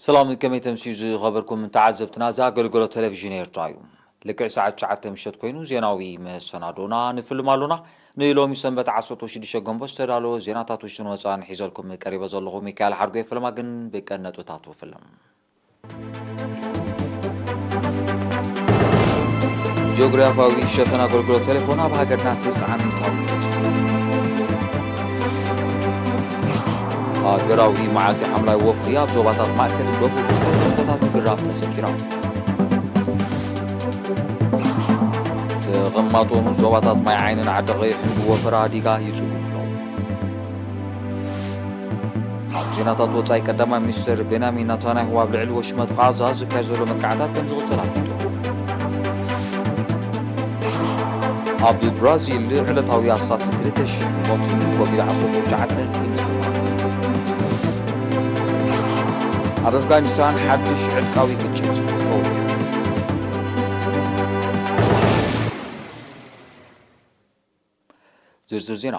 ሰላም፣ ከመይ ተምስዩ ዝኸበርኩም ተዓዘብትና? እዚ ኣገልግሎት ቴሌቪዥን ኤርትራ እዩ። ልክዕ ሰዓት ትሽዓተ ምሸት ኮይኑ ዜናዊ መሰናዶና ንፍልም ኣሎና። ንሎሚ ሰንበት ዓሰርተ ሽዱሽተ ግንቦት ዝተዳለወ ዜናታት ውሽጥን ወፃእን ሒዘልኩም ቀሪበ ዘለኹ ሚካኤል ሓርጎ። ፍልማ ግን ብቀን ነጥብታቱ ፍልም። ጂኦግራፊያዊ ሸፈን ኣገልግሎት ቴሌፎን ኣብ ሃገርና ተስዓ ሚእታዊ በጺሑ። ሃገራዊ መዓልቲ ሓምላይ ወፍሪ ኣብ ዞባታት ማእከልን ደቡብ ከተማታት ምግራብ ተዘኪራ። ተቐማጦ ዞባታት ማይ ዓይንን ዓዲ ቀይሕን ብወፈራ ኣዲጋ ይጽጉ ኣለዉ። ኣብ ዜናታት ወጻኢ፣ ቀዳማይ ሚኒስትር ቤንያሚን ናታንያሁ ኣብ ልዕሊ ወሽመጥ ቓዛ ዝካየድ ዘሎ መጥቃዕታት ከም ዝቕጽል ኣፍሊጡ። ኣብ ብራዚል ዕለታዊ ኣስታት ክልተ ሽሕ ሞትን ኮቪድ ዓሰርተ ትሽዓተ ይምዝገብ። ኣብ ኣፍጋኒስታን ሓድሽ ዕጥቃዊ ግጭት ተወሊዑ። ዝርዝር ዜና።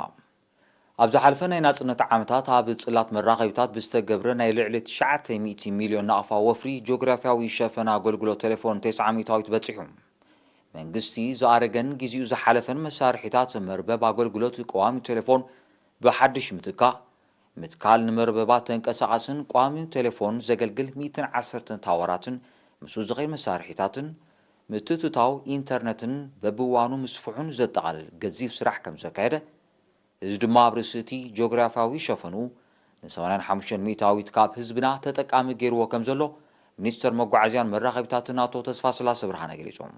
ኣብ ዝሓለፈ ናይ ናጽነት ዓመታት ኣብ ጽላት መራኸቢታት ብዝተገብረ ናይ ልዕሊ ትሽዓተ ሚእቲ ሚልዮን ናቕፋ ወፍሪ ጂኦግራፊያዊ ሸፈን ኣገልግሎት ቴሌፎን ተስዓ ሚእታዊት በጺሑ። መንግስቲ ዝኣረገን ጊዜኡ ዝሓለፈን መሳርሒታት መርበብ ኣገልግሎት ቀዋሚ ቴሌፎን ብሓድሽ ምትካእ፣ ምትካል ንመርበባት ተንቀሳቓስን ቀዋሚ ቴሌፎን ዘገልግል ሚእትን ዓሰርተን ታወራትን ምስኡ ዝኸይድ መሳርሒታትን ምትእትታው ኢንተርነትን በብእዋኑ ምስፍሑን ዘጠቓልል ገዚፍ ስራሕ ከም ዘካየደ፣ እዚ ድማ ኣብ ርእሲ እቲ ጂኦግራፊያዊ ሸፈኑ ንሰማንያን ሓሙሽተን ሚእታዊት ካብ ህዝብና ተጠቃሚ ገይርዎ ከም ዘሎ ሚኒስተር መጓዓዝያን መራኸቢታትን ኣቶ ተስፋስላሰ ብርሃነ ገሊጾም።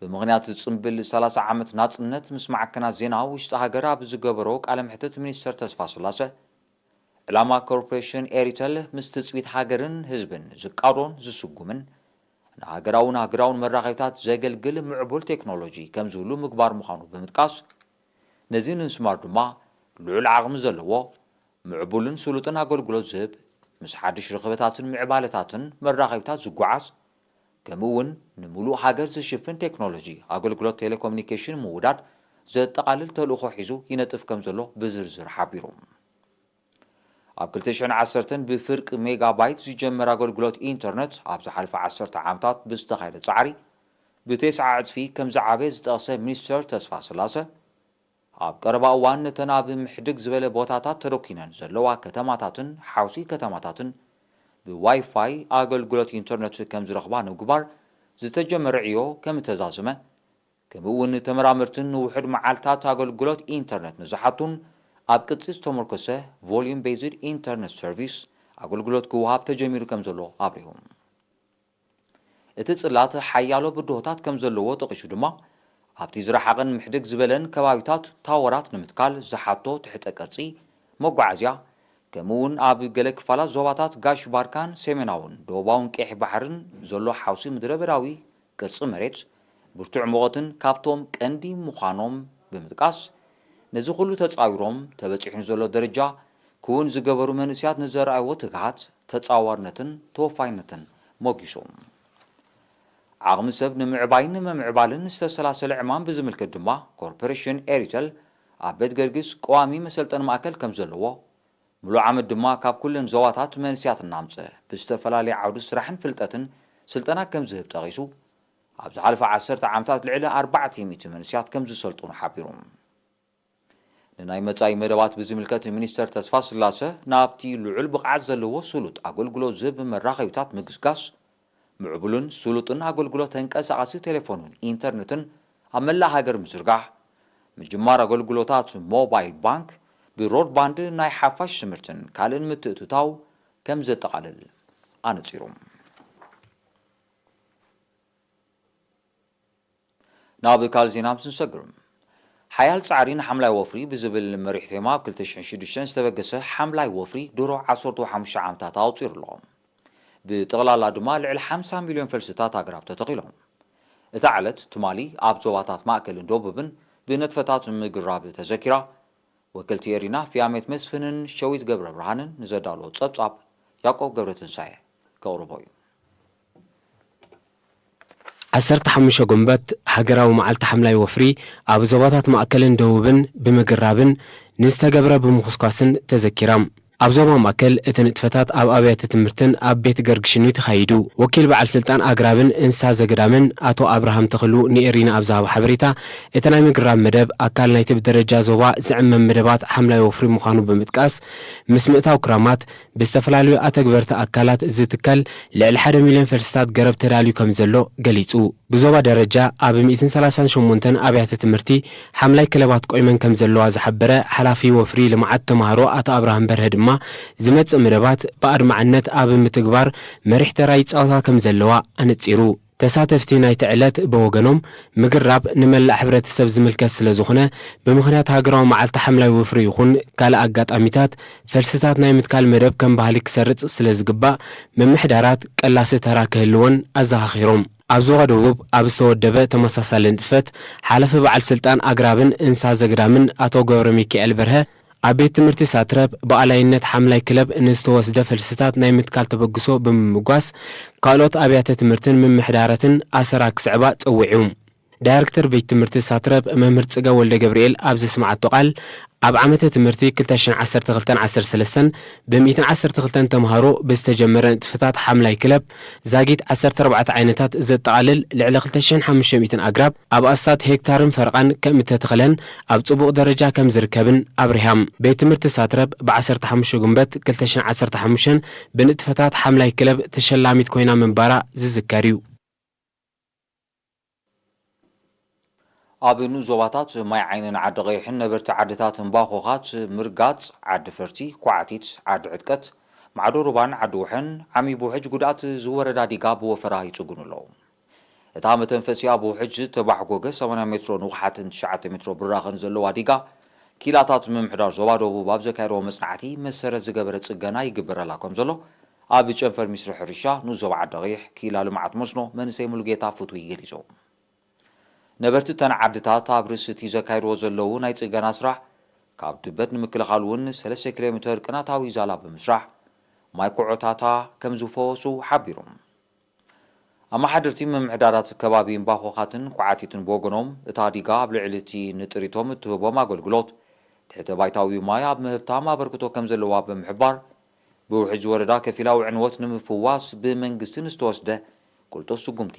ብምኽንያት ጽምብል ሰላሳ ዓመት ናጽነት ምስ ማዕከናት ዜና ውሽጢ ሃገር ኣብ ዝገበሮ ቃለ መሕትት ሚኒስተር ተስፋስላሰ፣ ዕላማ ኮርፖሬሽን ኤሪተል ምስ ትጽቢት ሃገርን ህዝብን ዝቃዶን ዝስጉምን ንሃገራውን ሃገራውን መራኸቢታት ዘገልግል ምዕቡል ቴክኖሎጂ ከም ዝህሉ ምግባር ምዃኑ ብምጥቃስ፣ ነዚ ንምስማር ድማ ልዑል ዓቕሚ ዘለዎ፣ ምዕቡልን ስሉጥን ኣገልግሎት ዝህብ፣ ምስ ሓድሽ ርኽበታትን ምዕባለታትን መራኸቢታት ዝጓዓዝ፣ ከምኡ እውን ንምሉእ ሃገር ዝሽፍን ቴክኖሎጂ ኣገልግሎት ቴሌኮሙኒኬሽን ምውዳድ ዘጠቓልል ተልእኾ ሒዙ ይነጥፍ ከም ዘሎ ብዝርዝር ሓቢሩ። ኣብ ክልተ ሽሕን ዓሰርተን ብፍርቂ ሜጋባይት ዝጀመረ ኣገልግሎት ኢንተርነት ኣብ ዝሓለፈ ዓሰርተ ዓመታት ብዝተኻየደ ጻዕሪ ብተስዓ ዕጽፊ ከም ዝዓበየ ዝጠቕሰ ሚኒስተር ተስፋስላሰ፣ ኣብ ቀረባ እዋን ነተን ኣብ ምሕድግ ዝበለ ቦታታት ተደኲነን ዘለዋ ከተማታትን ሓውሲ ከተማታትን ብዋይፋይ ኣገልግሎት ኢንተርነት ከም ዝረኽባ ንምግባር ዝተጀመረ ዕዮ ከም እተዛዘመ፣ ከምኡ እውን ተመራመርትን ንውሑድ መዓልታት ኣገልግሎት ኢንተርነት ንዝሓቱን ኣብ ቅጺ ዝተመርኮሰ volume based internet service ኣገልግሎት ክወሃብ ተጀሚሩ ከም ዘሎ ኣብሪሁ። እቲ ጽላት ሓያሎ ብድሆታት ከም ዘለዎ ጠቒሱ ድማ፣ ኣብቲ ዝረሓቐን ምሕድግ ዝበለን ከባቢታት ታወራት ንምትካል ዝሓቶ ትሕተ ቅርጺ፣ መጓዓዝያ፣ ከምኡ እውን ኣብ ገለ ክፋላት ዞባታት ጋሽ ባርካን ሰሜናውን ደቡባውን ቀይሕ ባሕርን ዘሎ ሓውሲ ምድረ በዳዊ ቅርጺ መሬት ብርቱዕ ሙቐትን ካብቶም ቀንዲ ምዃኖም ብምጥቃስ፣ ነዚ ኩሉ ተጻዊሮም ተበጺሑ ንዘሎ ደረጃ ክውን ዝገበሩ መንእሰያት ንዘርኣይዎ ትግሃት፣ ተጻዋርነትን ተወፋይነትን ሞጊሱ። ዓቕሚ ሰብ ንምዕባይን ንምምዕባልን ዝተሰላሰለ ዕማም ብዝምልከት ድማ ኮርፖሬሽን ኤሪተል ኣብ ቤት ገርጊስ ቀዋሚ መሰልጠኒ ማእከል ከም ዘለዎ፣ ምሉእ ዓመት ድማ ካብ ኩለን ዞባታት መንእሰያት እናምጸ ብዝተፈላለየ ዓውዲ ስራሕን ፍልጠትን ስልጠና ከም ዝህብ ጠቒሱ፣ ኣብ ዝሓለፈ ዓሰርተ ዓመታት ልዕሊ ኣርባዕተ ሚእቲ መንእሰያት ከም ዝሰልጠኑ ሓቢሩ። ንናይ መጻኢ መደባት ብዝምልከት ሚኒስተር ተስፋስላሰ ናብቲ ልዑል ብቕዓት ዘለዎ ስሉጥ ኣገልግሎት ዝህብ መራኸቢታት ምግስጋስ፣ ምዕቡልን ስሉጥን ኣገልግሎት ተንቀሳቓሲ ቴሌፎንን ኢንተርነትን ኣብ መላእ ሃገር ምዝርጋሕ፣ ምጅማር ኣገልግሎታት ሞባይል ባንክ፣ ብሮድባንድ ናይ ሓፋሽ ትምህርትን ካልእን ምትእትታው ከም ዘጠቓልል ኣነጺሩ። ናብ ካልእ ዜና ምስ ንሰግር፣ ሓያል ጻዕሪ ንሓምላይ ወፍሪ ብዝብል መሪሕ ቴማ ኣብ ክልተ ሽሕን ሽዱሽተን ዝተበገሰ ሓምላይ ወፍሪ ድሮ ዓሰርተ ሓሙሽተ ዓመታት ኣቑጺሩ ኣሎ። ብጠቕላላ ድማ ልዕሊ ሓምሳ ሚልዮን ፈልስታት ኣግራብ ተተኺሎም። እታ ዕለት ትማሊ ኣብ ዞባታት ማእከልን ደቡብን ብነጥፈታት ምግራብ ተዘኪራ። ወከልቲ ኤሪና ፊያሜት መስፍንን ሸዊት ገብረ ብርሃንን ንዘዳለዎ ጸብጻብ ያዕቆብ ገብረ ትንሳኤ ከቕርቦ እዩ። ዓሰርተ ሓሙሽተ ጉንበት ሃገራዊ መዓልቲ ሓምላይ ወፍሪ ኣብ ዞባታት ማእከልን ደቡብን ብምግራብን ንዝተገብረ ብምኹስኳስን ተዘኪራ። ኣብ ዞባ ማእከል እቲ ንጥፈታት ኣብ ኣብያተ ትምህርትን ኣብ ቤት ገርግሽን እዩ ተኻይዱ። ወኪል በዓል ስልጣን ኣግራብን እንስሳ ዘገዳምን ኣቶ ኣብርሃም ተኽሉ ንኤሪና ኣብ ዝሃቦ ሓበሬታ፣ እቲ ናይ ምግራብ መደብ ኣካል ናይቲ ብደረጃ ዞባ ዝዕመም መደባት ሓምላይ ወፍሪ ምዃኑ ብምጥቃስ፣ ምስ ምእታው ክራማት ብዝተፈላለዩ ኣተግበርቲ ኣካላት ዝትከል ልዕሊ ሓደ ሚልዮን ፈልስታት ገረብ ተዳልዩ ከም ዘሎ ገሊጹ። ብዞባ ደረጃ ኣብ ሚእትን ሰላሳን ሸሞንተን ኣብያተ ትምህርቲ ሓምላይ ክለባት ቆይመን ከም ዘለዋ ዝሓበረ ሓላፊ ወፍሪ ልምዓት ተማሃሮ ኣቶ ኣብርሃም በርሀ ድማ፣ ዝመጽእ መደባት ብኣድማዕነት ኣብ ምትግባር መሪሕ ተራ ይጻወታ ከም ዘለዋ ኣነጺሩ። ተሳተፍቲ ናይቲ ዕለት ብወገኖም፣ ምግራብ ንመላእ ሕብረተሰብ ዝምልከት ስለ ዝኾነ፣ ብምኽንያት ሃገራዊ መዓልቲ ሓምላይ ወፍሪ ይኹን ካልእ ኣጋጣሚታት፣ ፈልስታት ናይ ምትካል መደብ ከም ባህሊ ክሰርጽ ስለ ዝግባእ፣ ምምሕዳራት ቀላሲ ተራ ክህልወን ኣዘኻኺሮም። ኣብ ዞባ ደቡብ ኣብ ዝተወደበ ተመሳሳሊ ንጥፈት፣ ሓላፊ በዓል ስልጣን ኣግራብን እንስሳ ዘግዳምን ኣቶ ገብረ ሚካኤል በርሀ፣ ኣብ ቤት ትምህርቲ ሳትረብ ብኣላይነት ሓምላይ ክለብ ንዝተወስደ ፈልስታት ናይ ምትካል ተበግሶ ብምምጓስ፣ ካልኦት ኣብያተ ትምህርትን ምምሕዳራትን ኣሰራ ክስዕባ ጸዊዑ። ዳይረክተር ቤት ትምህርቲ ሳትረብ መምህር ጽገ ወልደ ገብርኤል ኣብ ዘስምዓቶ ቃል፣ ኣብ ዓመተ ትምህርቲ ክልተ ሽሕን ዓሰርተ ክልተን ዓሰርተ ሰለስተን ብ ሚእትን ዓሰርተ ክልተን ተምሃሮ ብዝተጀመረ ንጥፈታት ሓምላይ ክለብ ዛጊት ዓሰርተ ኣርባዕተ ዓይነታት ዘጠቓልል ልዕሊ ክልተ ሽሕን ሓሙሽተ ሚእትን ኣግራብ ኣብ ኣስታት ሄክታርን ፈረቓን ከም እተተኽለን ኣብ ጽቡቕ ደረጃ ከም ዝርከብን ኣብሪሃም። ቤት ትምህርቲ ሳትረብ ብ ዓሰርተ ሓሙሽተ ጉንበት ክልተ ሽሕን ዓሰርተ ሓሙሽተን ብንጥፈታት ሓምላይ ክለብ ተሸላሚት ኮይና ምንባራ ዝዝከር እዩ። ኣብ ንኡስ ዞባታት ማይ ዓይንን ዓዲ ቀይሕን ነበርቲ ዓድታት እምባኾኻት፣ ምርጋጽ፣ ዓዲ ፈርቲ፣ ኳዕቲት፣ ዓዲ ዕጥቀት፣ ማዕዶ ሩባን ዓዲ ውሕን ዓሚ ብውሕጅ ጉድኣት ዝወረዳ ዲጋ ብወፈራ ይጽግኑ ኣለዉ። እታ መተንፈሲኣ ብውሕጅ ዝተባሕጎገ ሰማንያ ሜትሮ ንውሓትን ትሽዓተ ሜትሮ ብራኸን ዘለዋ ዲጋ፣ ኪላታት ምምሕዳር ዞባ ደቡብ ኣብ ዘካየድዎ መጽናዕቲ መሰረት ዝገበረ ጽገና ይግበረላ ከም ዘሎ፣ ኣብ ጨንፈር ሚኒስትሪ ሕርሻ ንኡስ ዞባ ዓዲ ቀይሕ ኪላ ልምዓት መስኖ መንእሰይ ሙሉጌታ ፍትዊ ገሊጹ። ነበርቲ እተን ዓድታት ኣብ ርእሲ እቲ ዘካይድዎ ዘለዉ ናይ ጽገና ስራሕ፣ ካብ ድበት ንምክልኻል እውን ሰለስተ ኪሎ ሜትር ቅናታዊ ዛላ ብምስራሕ፣ ማይ ኩዖታታ ከም ዝፈወሱ ሓቢሮም። ኣመሓደርቲ ምምሕዳራት ከባቢ እምባኾኻትን ኳዕቲትን ብወገኖም፣ እታ ዲጋ ኣብ ልዕሊ እቲ ንጥሪቶም እትህቦም ኣገልግሎት፣ ትሕተ ባይታዊ ማይ ኣብ ምህብታም ኣበርክቶ ከም ዘለዋ ብምሕባር፣ ብውሕጅ ወረዳ ከፊላዊ ዕንወት ንምፍዋስ ብመንግስቲ ንዝተወስደ ቅልጡፍ ስጉምቲ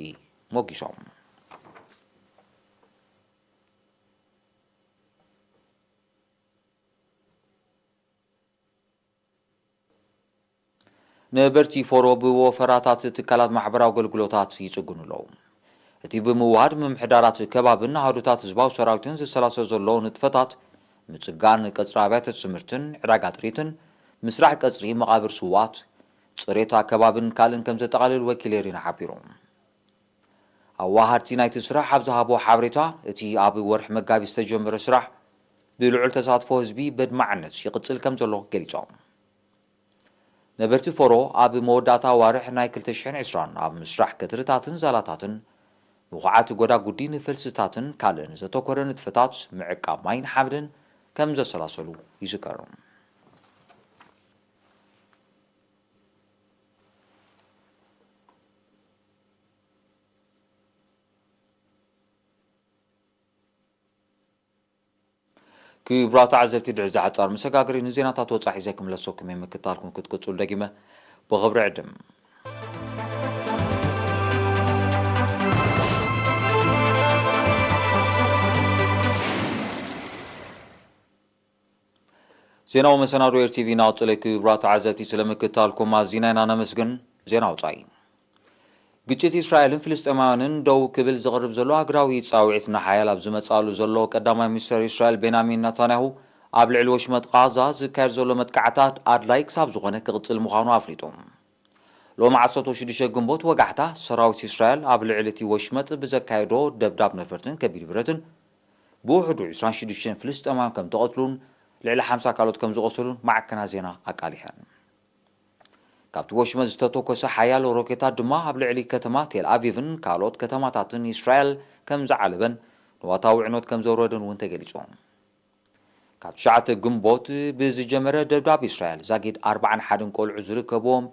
ሞጊሶም። ነበርቲ ፎሮ ብወፈራታት ትካላት ማሕበራዊ ኣገልግሎታት ይጽግኑ ኣለዉ። እቲ ብምውሃድ ምምሕዳራት ከባብን ኣሃዱታት ህዝባዊ ሰራዊትን ዝሰላሰል ዘሎ ንጥፈታት፣ ምጽጋን ቀጽሪ ኣብያተ ትምህርትን ዕዳጋ ጥሪትን፣ ምስራሕ ቀጽሪ መቓብር ስዋት፣ ጽሬት ኣከባብን ካልእን ከም ዘጠቓልል ወኪል ኤሪና ሓቢሩ። ኣዋሃድቲ ናይቲ ስራሕ ኣብ ዝሃቦ ሓበሬታ፣ እቲ ኣብ ወርሒ መጋቢት ዝተጀመረ ስራሕ ብልዑል ተሳትፎ ህዝቢ በድማዕነት ይቕጽል ከም ዘሎ ገሊጾም። ነበርቲ ፎሮ ኣብ መወዳእታ ኣዋርሕ ናይ ክልተ ሽሕን ዕስራን ኣብ ምስራሕ ከትርታትን ዛላታትን፣ ምኹዓት ጎዳጉዲ ንፈልስታትን ካልእን ዘተኮረ ንጥፈታት ምዕቃብ ማይን ሓመድን ከም ዘሰላሰሉ ይዝከር። ክቡራት ተዓዘብቲ፣ ድሕሪ እዚ ሓጻር መሰጋገሪ ንዜናታት ወጻኢ ሒዘ ክምለሰኩም እየ። ምክትታልኩም ክትቅጽሉ ደጊመ ብኽብሪ ዕድም። ዜናዊ መሰናዶ ኤር ቲቪ እናቐጸለ። ክቡራት ተዓዘብቲ፣ ስለ ምክትታልኩም ኣዚና ኢና ነመስግን። ዜና ወጻኢ። ግጭት እስራኤልን ፍልስጤማውያንን ደው ክብል ዝቕርብ ዘሎ ሃገራዊ ጻውዒት ንሓያል ኣብ ዝመጽኣሉ ዘሎ፣ ቀዳማይ ሚኒስተር እስራኤል ቤንያሚን ናታንያሁ ኣብ ልዕሊ ወሽመጥ ቃዛ ዝካየድ ዘሎ መጥቃዕታት ኣድላይ ክሳብ ዝኾነ ክቕጽል ምዃኑ ኣፍሊጡ። ሎሚ ዓሰርተ ሽዱሽተ ግንቦት ወጋሕታ፣ ሰራዊት እስራኤል ኣብ ልዕሊ እቲ ወሽመጥ ብዘካየዶ ደብዳብ ነፈርትን ከቢድ ብረትን፣ ብውሕዱ ዕስራን ሽዱሽተን ፍልስጤማውያን ከም ተቐትሉን ልዕሊ ሓምሳ ካልኦት ከም ዝቖሰሉን ማዕከናት ዜና ኣቃሊሐን። ካብቲ ወሽመጥ ዝተተኮሰ ሓያሎ ሮኬታት ድማ ኣብ ልዕሊ ከተማ ቴል ኣቪቭን ካልኦት ከተማታትን እስራኤል ከም ዝዓለበን ንዋታዊ ዕንወት ከም ዘውረደን እውን ተገሊጹ። ካብ ትሽዓተ ግንቦት ብዝጀመረ ደብዳብ እስራኤል፣ ዛጊድ ኣርባዓን ሓደን ቆልዑ ዝርከብዎም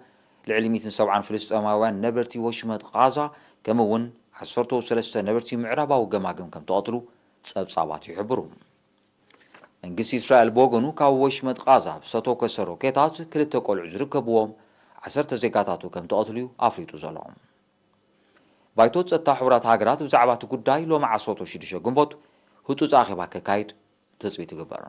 ልዕሊ ሚእትን ሰብዓን ፍልስጤማውያን ነበርቲ ወሽመጥ ቃዛ፣ ከምኡ እውን ዓሰርተ ሰለስተ ነበርቲ ምዕራባዊ ገማግም ከም ተቐትሉ ጸብጻባት ይሕብሩ። መንግስቲ እስራኤል ብወገኑ ካብ ወሽመጥ ቓዛ ብዝተተኮሰ ሮኬታት ክልተ ቆልዑ ዝርከብዎም ዓሰርተ ዜጋታቱ ከም ተቐትሉ እዩ ኣፍሊጡ ዘሎ። ባይቶ ጸጥታ ሕቡራት ሃገራት ብዛዕባ እቲ ጉዳይ ሎሚ ዓሰርተ ሽዱሽተ ግንቦት ህጹጽ ኣኼባ ከካይድ ትጽቢት ይግበር።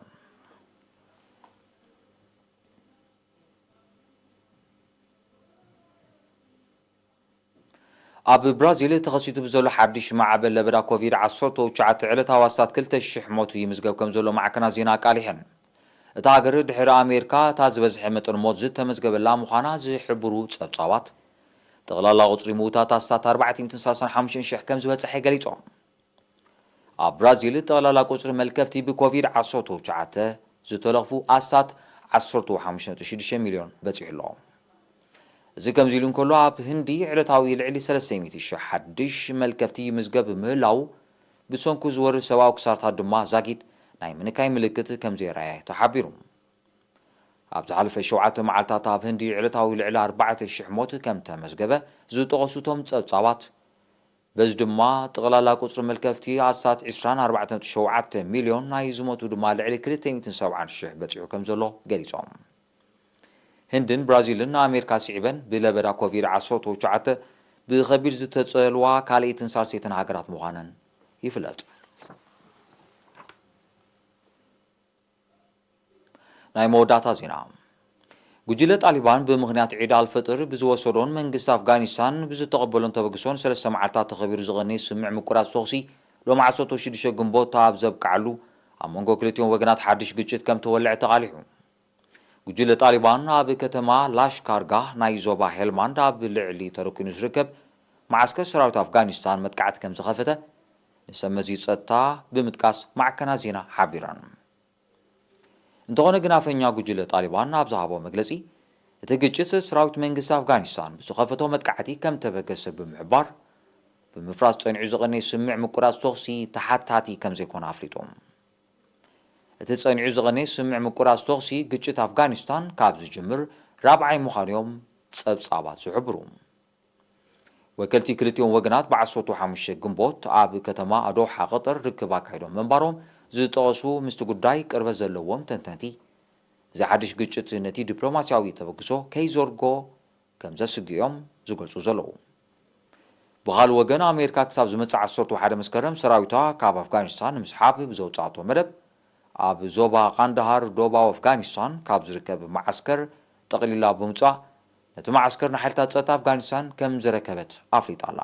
ኣብ ብራዚል ተኸሲቱ ብዘሎ ሓድሽ ማዕበል ለበዳ ኮቪድ ዓሰርተ ትሽዓተ ዕለታዊ ኣስታት ክልተ ሽሕ ሞት ይምዝገብ ከም ዘሎ ማዕከናት ዜና ኣቃሊሐን። እታ ሃገር ድሕሪ ኣሜሪካ እታ ዝበዝሐ መጠን ሞት ዝተመዝገበላ ምዃና ዝሕብሩ ጸብጻባት፣ ጠቕላላ ቁጽሪ ምዉታት ኣስታት ኣርባዕተ ሚእትን ሰላሳን ሓሙሽተን ሽሕ ከም ዝበጽሐ ገሊጾም። ኣብ ብራዚል ጠቕላላ ቁጽሪ መልከፍቲ ብኮቪድ ዓሰርተ ትሽዓተ ዝተለኽፉ ኣስታት ዓሰርተ ሓሙሽተ ነጥቢ ሽዱሽተ ሚልዮን በጺሑ ኣሎ። እዚ ከምዚ ኢሉ እንከሎ፣ ኣብ ህንዲ ዕለታዊ ልዕሊ ሰለስተ ሚእቲ ሽሕ ሓድሽ መልከፍቲ ይምዝገብ ምህላው፣ ብሰንኩ ዝወርድ ሰብኣዊ ክሳርታት ድማ ዛጊድ ናይ ምንካይ ምልክት ከም ዘይረኣየ ተሓቢሩ። ኣብ ዝሓለፈ ሸውዓተ መዓልታት ኣብ ህንዲ ዕለታዊ ልዕሊ ኣርባዕተ ሽሕ ሞት ከም ተመዝገበ ዝጠቐሱ እቶም ጸብጻባት፣ በዚ ድማ ጠቕላላ ቁጽሪ መልከፍቲ ኣስታት ዕስራን ኣርባዕተን ነጥቢ ሸውዓተ ሚልዮን፣ ናይ ዝሞቱ ድማ ልዕሊ ክልተ ሚእትን ሰብዓን ሽሕ በጺሑ ከም ዘሎ ገሊጾም። ህንድን ብራዚልን ንኣሜሪካ ስዒበን ብለበዳ ኮቪድ ዓሰርተ ትሽዓተ ብኸቢድ ዝተጸልዋ ካልኣይትን ሳልሰይትን ሃገራት ምዃነን ይፍለጥ። ናይ መወዳእታ ዜና። ጉጅለ ጣሊባን ብምኽንያት ዒድ ኣልፈጥር ብዝወሰዶን መንግስቲ ኣፍጋኒስታን ብዝተቐበሎን ተበግሶን ሰለስተ መዓልታት ተኸቢሩ ዝቐኒ ስምዕ ምቁራጽ ተኹሲ ሎም ዓሰርተ ሽዱሽተ ግንቦት ኣብ ዘብቅዓሉ፣ ኣብ መንጎ ክልቲኦም ወገናት ሓድሽ ግጭት ከም ተወልዐ ተቓሊሑ። ጉጅለ ጣሊባን ኣብ ከተማ ላሽካርጋህ ናይ ዞባ ሄልማንድ ኣብ ልዕሊ ተረኪኑ ዝርከብ መዓስከር ሰራዊት ኣፍጋኒስታን መጥቃዕቲ ከም ዝኸፈተ ንሰብ መዚ ጸጥታ ብምጥቃስ ማዕከናት ዜና ሓቢረን። እንተኾነ ግን ኣፈኛ ጉጅለ ጣሊባን ኣብ ዝሃቦ መግለጺ፣ እቲ ግጭት ሰራዊት መንግስቲ ኣፍጋኒስታን ብዝኸፈቶ መጥቃዕቲ ከም ተበገሰ ብምሕባር፣ ብምፍራስ ጸኒዑ ዝቐነየ ስምዕ ምቁራጽ ተኹሲ ተሓታቲ ከም ዘይኮነ ኣፍሊጡ። እቲ ጸኒዑ ዝቐነየ ስምዕ ምቁራጽ ተኹሲ ግጭት ኣፍጋኒስታን ካብ ዝጅምር ራብዓይ ምዃኑ እዮም ጸብጻባት ዝሕብሩ። ወከልቲ ክልቲኦም ወገናት ብዓሰርተ ሓሙሽተ ግንቦት ኣብ ከተማ ኣዶሓ ቀጠር ርክብ ኣካይዶም ምንባሮም ዝጠቐሱ ምስቲ ጉዳይ ቅርበት ዘለዎም ተንተንቲ፣ እዚ ሓድሽ ግጭት ነቲ ዲፕሎማስያዊ ተበግሶ ከይዘርጎ ከም ዘስግኦም ዝገልጹ ዘለዉ። ብኻልእ ወገን፣ ኣሜሪካ ክሳብ ዝመጽእ ዓሰርተ ሓደ መስከረም ሰራዊታ ካብ ኣፍጋኒስታን ንምስሓብ ብዘውጻእቶ መደብ፣ ኣብ ዞባ ቃንዳሃር ዶባዊ ኣፍጋኒስታን ካብ ዝርከብ መዓስከር ጠቕሊላ ብምውጻእ፣ ነቲ መዓስከር ንሓይልታት ጸጥታ ኣፍጋኒስታን ከም ዘረከበት ኣፍሊጣ ኣላ።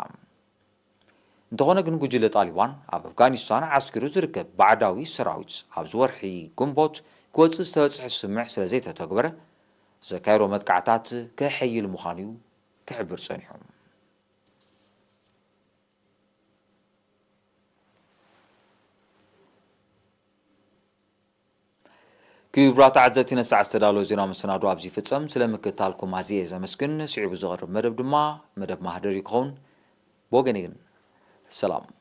እንተኾነ ግን፣ ጉጅለ ጣሊባን ኣብ ኣፍጋኒስታን ዓስኪሩ ዝርከብ ባዕዳዊ ሰራዊት ኣብዚ ወርሒ ግንቦት ክወጽእ ዝተበጽሐ ስምምዕ ስለ ዘይተተግበረ፣ ዘካየዶ መጥቃዕታት ከሐይል ምዃኑ እዩ ክሕብር ጸኒሑ። ክቡራት ተዓዘብቲ፣ ነሳዕ ዝተዳለወ ዜና መሰናዶ ኣብዚ ይፍጸም። ስለ ምክትታልኩም ኣዝየ ዘመስግን። ስዒቡ ዝቐርብ መደብ ድማ መደብ ማህደር ይኸውን። ብወገነይ ግን ሰላም።